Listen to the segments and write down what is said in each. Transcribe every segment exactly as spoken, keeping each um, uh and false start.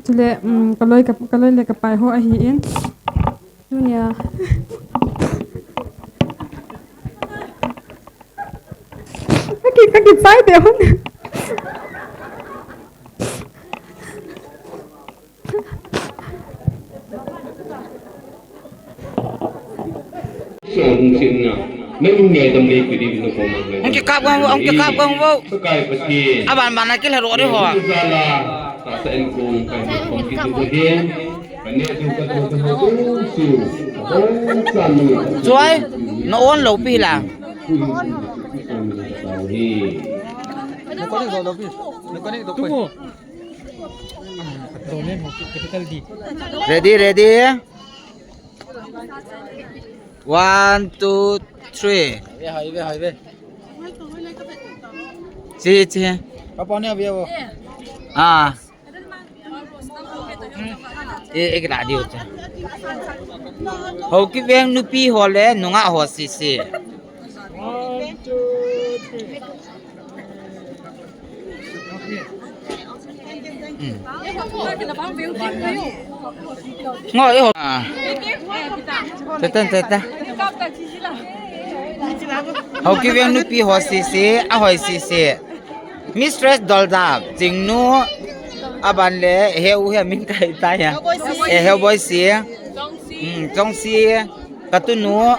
Chule, um, ka loi ka, ka loi le ka pai ho ahi in. Tunia. Aki, aki pai te hun. Hung kikap gang vo, hung kikap gang vo. Aban ban a kilha ro de ho. Chuai, na on lou pi la. Ready, ready. One, two, three. Highway, highway, highway. Chi, chi. Apa ni avi avo? Ah. E, ek la diu cha. Haokip veng nupi ho le nungah ho sese. One, two, three. Ngo, eh, ho. Ah. Tata, tata. Haokip veng nupi ho sese, ahoi sese. Mistress Doldap, Chingnu, aban le, he u he min kai ta ya. Eh, he boy si. Hmm, Chongsi. Katunu,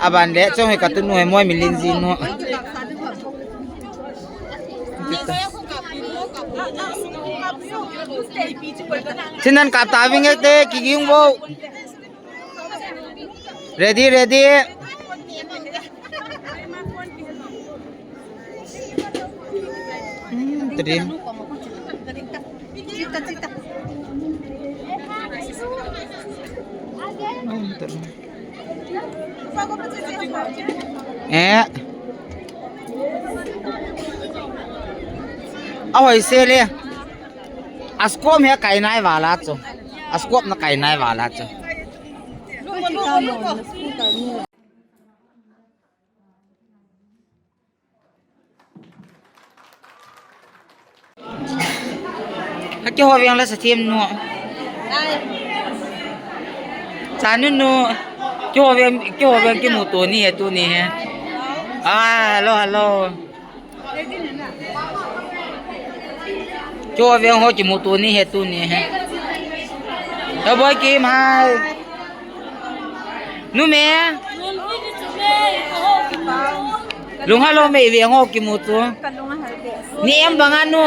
aban le, chong hi katunu hi moi milinji nu. Chinan kap ta ving ek te, kiging vo. Ready, ready. Hmm, tadi. Eh. Ahoi se le. Askop he kai nai vala chu. Askop na kai nai vala chu. Haki ho veng la sa thiem nu. Cha nu nu. Ki ho veng, ki ho veng kimu tuni he, tuni he. Ah, hello, hello. Ki ho veng ho kimu tuni he, tuni he. Hello boy Kim, hi. Nu me. Lunghel lou me, ive ngo kimu chu. Ni em banga nu.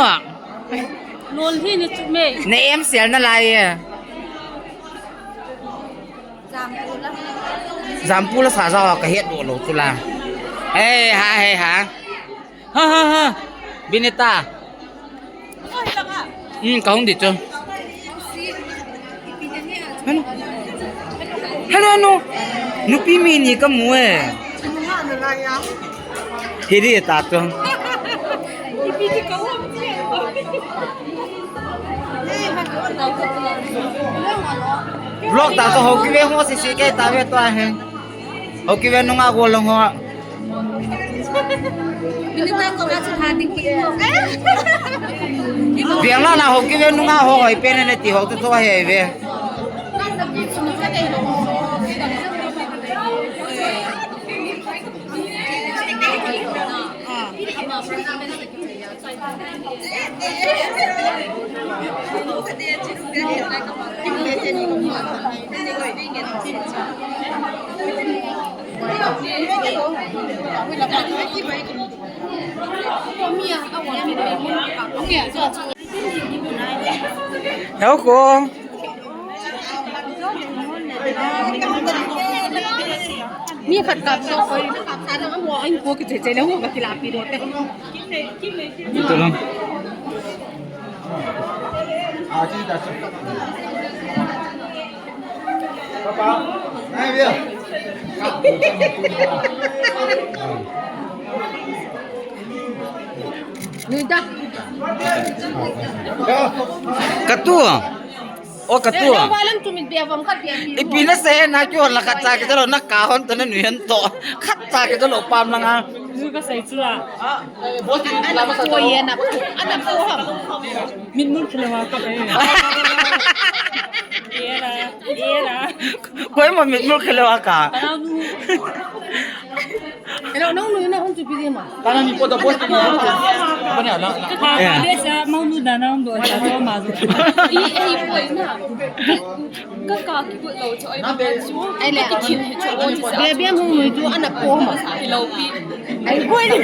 Lol hi ni chu me. Ni em sel na lai e. Jampu la sa ja ka het do lo chu la. Hey ha, hey ha. Ha, ha, ha. Binita. Hmm, ka hung di chu. Hello, hello. Nupi mi ni ka mu e. Hi di ta chu. Vlog ta chu ho ki ve ho si si ke ta ve to a he. Ho ki ve nunga go long ho. Biang la na ho ki ve nunga ho hoi pen ne ti ho tu to he ve. Hello ko. Mi khat kap so koi, kap sa na mo, ai ko ki che che na ho ba ki la pi do te. Ito lang. Nuida. Katu. O katu. Ipi na se na kyo la khat cha ki jalo na ka hon to na nuhen to. Khat cha ki jalo pam la nga. Ka sai chu la. Ana po ye na. Ana po ham. Min mun khila wa ka pe. Koima mitmul khel lou a ka. Hello, nang nu na hon chu pi di ma. Kana ni po da boss ni. Apa ni ala? Ka ta ka le sa mau nu da na do sa so ma so. I ei po na. Ka ka ki ko lo cho ai ba chu. Ai le. Ka ki ni cho o ji sa. Bia bia mu mu tu ana po ma. Hello pi. Ai ko ni.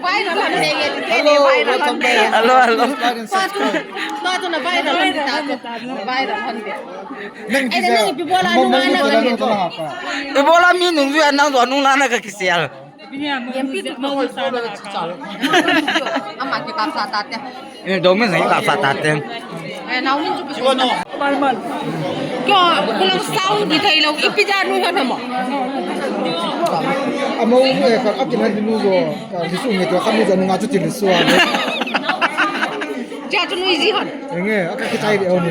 Viral hon de ye, hello, viral hon de ye. Hello, hello. Tua chu, tua chu na viral hon de ta chu. Viral hon de. Nang ai, nang ipi bola nung ana ka ni to. Ipi bola mi nung ju nang jo nung ana ka kisel. Yem pi tu mo sa na ka. Ama ki tap sa ta te. Eh, dong men sa ka sa ta te. Eh, nau min chu pi. Mal, mal. Kyo, kulang sound di thei lo, ipi ja nu hon mo. Amo, eh, ka, akin han nu jo, ka, lisu nge to, kami ja nu nga chu ti lisu a. Ja chu nu iji hon. Enge, aka kichai de hon.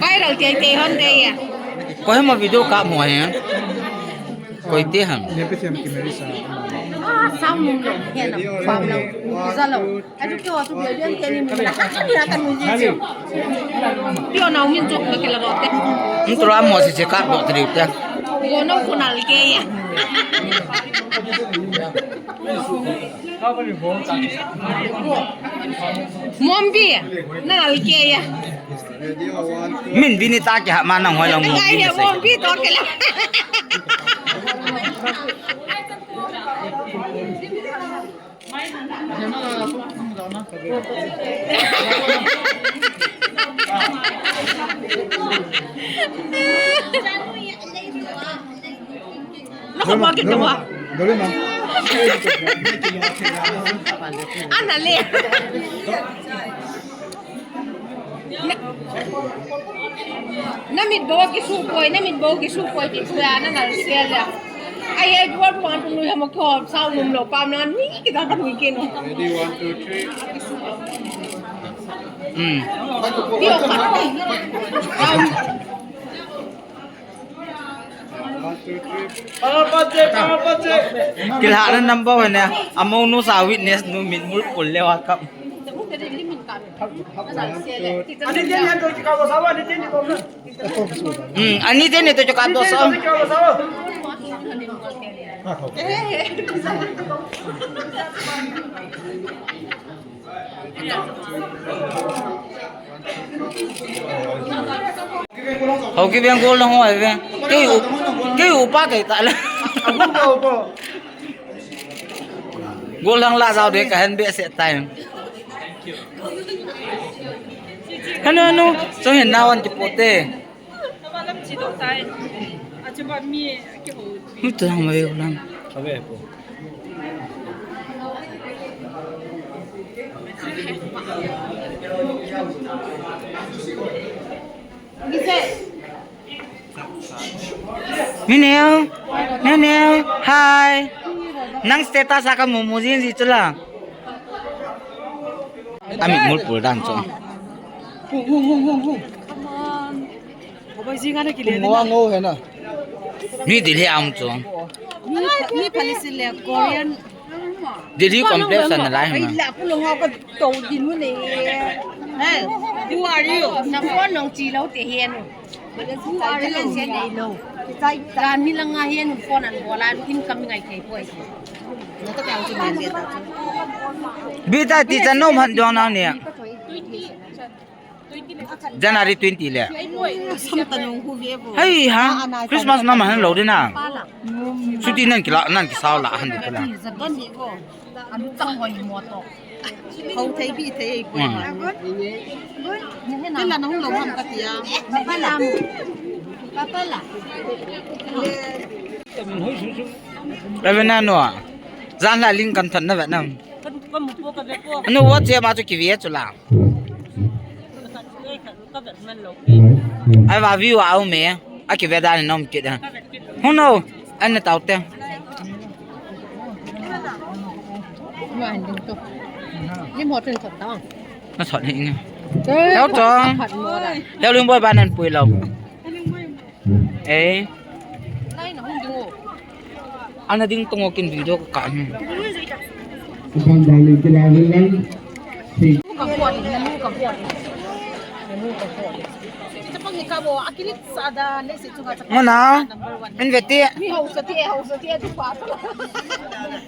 Viral te te hon de ya. Ko he mo video ka mo he. Koi te ham. Ne pe them ki meri sa. Ah, sound nu lo, he na, sound lo. Ija lo. Aju kyo tu bia bia ke ni mi na ka ni na ka ni ji ji. Kyo na min chok na kila ro te. Ntura mo si si ka ro te te. Go no ko na li ke ya. Mombi na li ke ya. Min bini ta ke ha ma na hoi lo mo. Mombi to ke la. Ana le. Na, na mit bo kisu poi, na mit bo kisu poi, ki tu ya, na na sia ya. Ai, ai, buat buat tu nu ya mo ko, sao num lo, pam na, ni kita kan weekend. Ready, one, two, three. Hmm. Yo, ka. Kilhahna number one ne, amonu sa witness nu mitmul pul le wa kap. Hmm, ani te ne to chokap do so. Hou kibeng gol na hou ve. Kei u, kei upa kei ta le. Gol hang la jao de ka hen be se tai. Hanu, hanu, so hen na wan ti pote. Mutu hang ve ulang. Mineo, Mineo, hi. Nang status a ka mumu jin ji chula. Ami mul pul dan cho. Ngo, ngo, he na. Mi Delhi am cho. Mi, mi Palestine le Korean. Delhi complex na lai ma. Ai la, pu lo ngo ko to din mu ne. Hey, who are you? Na phone nong chi lo te he no. Who are you? Se nei lo. Jan hi la nga he no phone an bola incoming ai thei poi. Bita ti chan nom han dong nang ne. January twenty le. Hei ha, Christmas na ma han lo de na. Suti nan kila, nan kisao la han de pula. Anu chang hoi mo to. Hou thei bi thei. Hmm. Ni he na. Pila na hung lo ham ka tia. Papa la. Papa la. Ave na no. Jan la ling kan than na ve nam. Ka, ka mu po ka ve po. Anu wa che ma chu ki ve chu la. Ai va view a um e. A ki ve dan nom kit da. Hung no. An na tau te. Ni mo ten sot ta. Na sot ni ni. Heo chong. Heo ling boi ba nan pui lo. Eh. Ana ding tung o kin video ka ka. Abang dali kila lang. Ka buat ni, ka buat ni. Mana, in veti. Mi hausa ti, hausa ti, tu pa.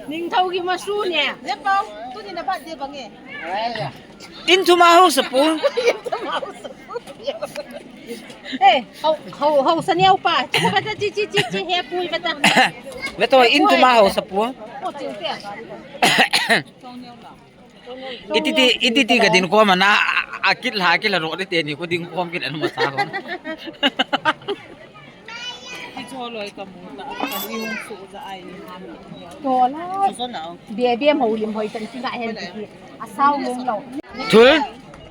Ning thau ki masu ne. Le pau, tuni na birthday bang e. In thuma hausa pu. In thuma hausa pu. Eh, hau, hau, hausa ni au pa. Chi bata, chi, chi, chi, chi, he pu bata. Veto, in thuma hausa pu. Oh, chi pe. Iti ti, iti ti ka din ko mana, a, a kit la, a kit la ro de te ni ko din ko kit anu masa ko. Ki cho loi ka mu ta, ka ni hung su za ai. Ko la. Cho so na. Bia bia mo lim hoi tan ki na hen ki. A sao mong lo. Thul.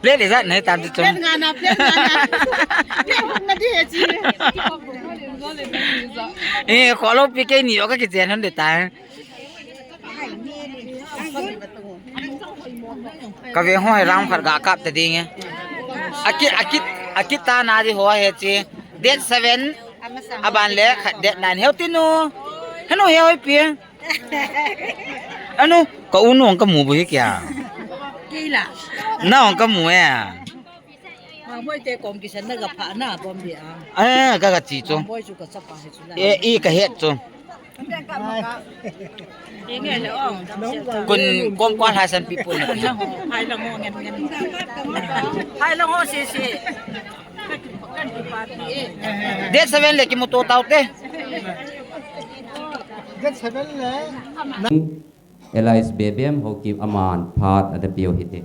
Plate le za na tam tu. Plate nga na, plate nga na. Plate nga di he chi. Eh, ko lo pi ke ni o ka ki chen han de ta. Ka ve ho hai round khat ga kap ta ding e. Akit, akit, akit ta na di ho he chi. Date seven. Aban le khat date nine. Heu ti nu. Hanu he hoi pi. Anu, ka u nu ka mu bu hi kya? Kila. Na ka mu e. Mangboy te kom kisan na ga pha na bom bia. Eh, ka ka chi chu. Mangboy chu ka chapa he chu la. Eh, i ka het chu. Inge le ong. Kun kom kwa ha san people na. Hai la ngo ngen ngen. Hai la ngo si si. Date seven le kimu to tau te. Date seven le. Elias Bebem Haokip aman phat ana peu hite.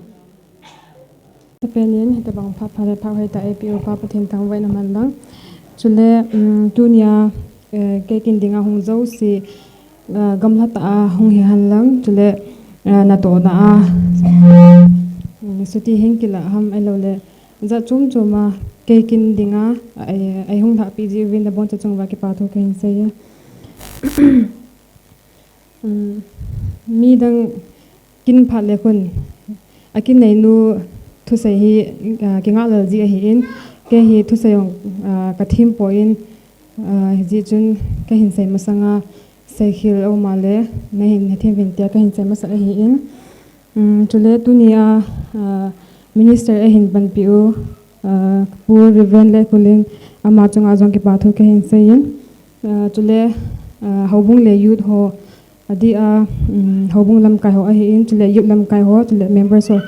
Tapenin, hitabang phat phat le phat hoi ta A P O pa Pathen thangvahna man lang. Chule, um, tunia, eh, kei kin dinga hung jouse, eh, gamla ta a hung hi hen lang. Chule, eh, natohna a, um, suti hin kila ham ahilou le. Jat chom chom a, kei kin dinga, eh, ei hung lhahpi jiuvin nabon chauva kipa thu kahin sei e. Um, midang kin phat le khun, a kin neinu thusei hi, ah, kingahlel ji ahin, kei hi thusei jong, ah, ka them poi, ah, hijeh chun kahin sei masanga, seikhel aum a le, nahin hethem uvin tia kahin sei masa ahin. Um, chule tunia, ah, Minister ahin panpi u, ah, Pu Reverend Letkhulin, ama chunga jong kipa thu kahin sei in. Ah, chule, ah, houbung le youth ho, adeh a, um, houbung lamkai ho ahin, chule youth lamkai ho, chule members ho,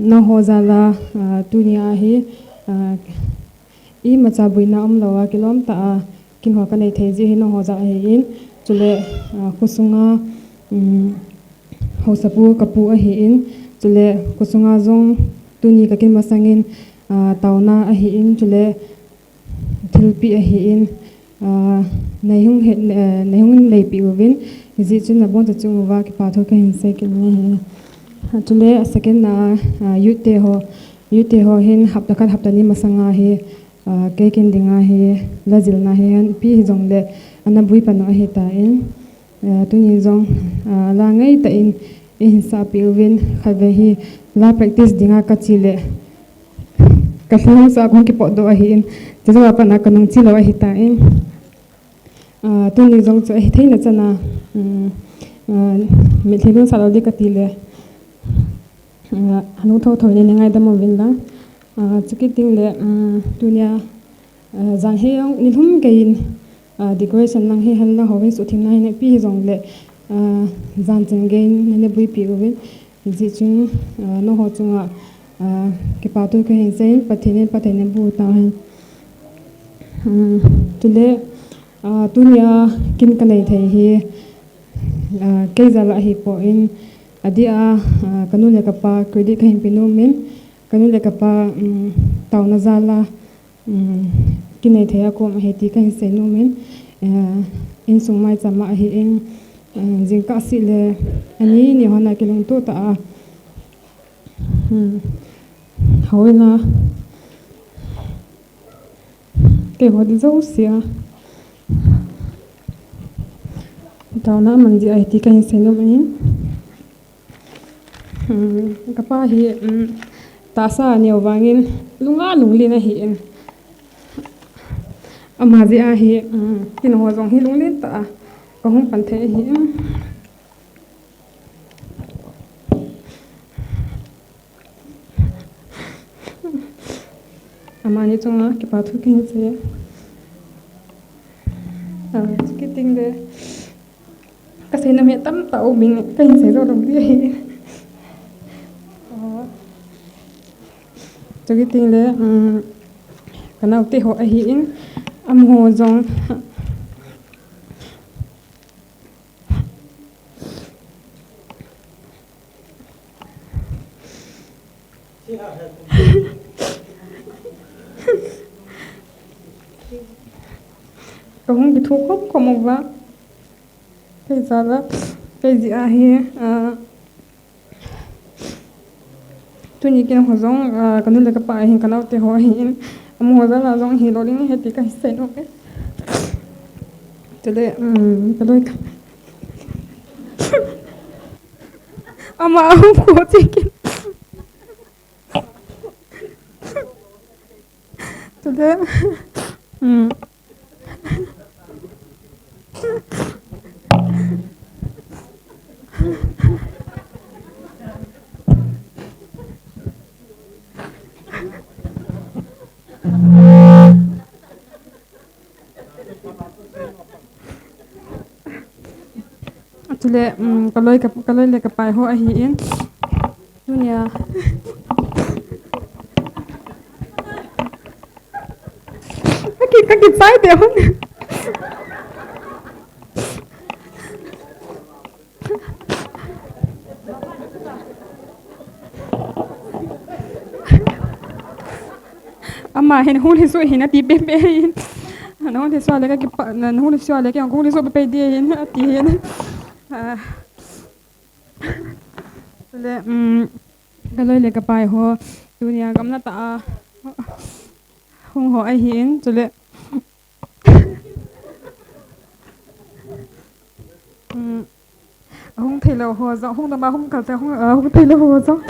nangho jal a, ah, tunia hi, ah, imacha boina umlou a, kilom tah a, kin ho kanei thei ji hi nangho jal ahin, chule, ah, khosunga, um, haosapu kapu ahin, chule khosunga jong tuni ka kin masangin, ah, taona ahin, chule thilpeh ahin, ah, nei hung he, eh, nei hung neipi uvin, hijeh chun nabon chauva kipa thu kahin sei kit nge. Chule a second na, ah, youth te ho, youth te ho hin hapta khat hapta ni masanga hi, ah, kei kin dinga hi, la jilna hi, ipi hijongle, ana boi pan u ahitan, ah, tuni jong, ah, la ngaitah in, eihin sahpeh uvin, khatvei hi, la practice dinga kache le, ka lhung sa kong kipot doh ahin, chujou a pat a kanung che lou ahitan, ah, tuni jong chu ahi theina chan a, um, ah, mitlhi lungsa lou ding kati le, ah, hanung thotho in nei ngaidam uvin lang. Ah, chukit teng le, um, tunia, ah, jan hi jong nilhum keiyin, ah, decoration lang hi henlang houin suhthengna hi neipe hijongle, ah, jan chen geiyin nei boipi uvin. Hijeh chun, ah, nangho chunga, ah, kipa thu kahin sei in, Pathen in phatthei naboh tauhen. Um, chule, ah, tunia kin kanei thei hi, ah, kei jal a ahipon, adeh a, ah, kanu le kapa credit kahin pe nomin, kanu le kapa, um, taona jal a, um, kinei thei a kom ahi ti kahin sei nomin, eh, insung maicham a ahin, eh, jingkah seh le ani ni hon a kilungto tah a, um, houin a, keiho ding jouse a taona aman ji ahi ti kahin sei nom ahin. Hmm, kapa hi, hmm, tahsa aneo vangin lunga lunglen ahin. Ama jeh a hi, hmm, keiho jong hi lunglen tah a kahung pan thei ahin. Amani chunga kipa thu kahin sei. Ah, chuti teng le. Kasei nom hi tamtah um in, kahin sei jou lou ding ahi. Ah. Chuti teng le, um, kanaote ho ahin, amaho jong. Kahung kithukhom khom uva. Kei jal a, kei jeh a hi, ah, tuni kin ho jong, ah, kanu le kapa ahin, kanaote ho ahin, amaho jal a jong hilou ding ahi ti kahin sei nom e. Chule, um, kaloi ka. Ama ahung ko chikin. Chule, um. Chule, um, kaloi ka, kaloi le kapai ho ahin. Tunia. Kaki, kaki sai te hon. Ama hin hung lhisu hin ati pepe hin. Na hung lhisu le ka kipa, na hung lhisu le ka hung lhisu pepe ding ahin ati hin. Ah. Le, um, kaloi le kapai ho. Tunia gamla tah a hung ho ahin, chule. Um, ahung theilou ho jong, hung dama hung kal te, hung, ah, hung theilou ho jong.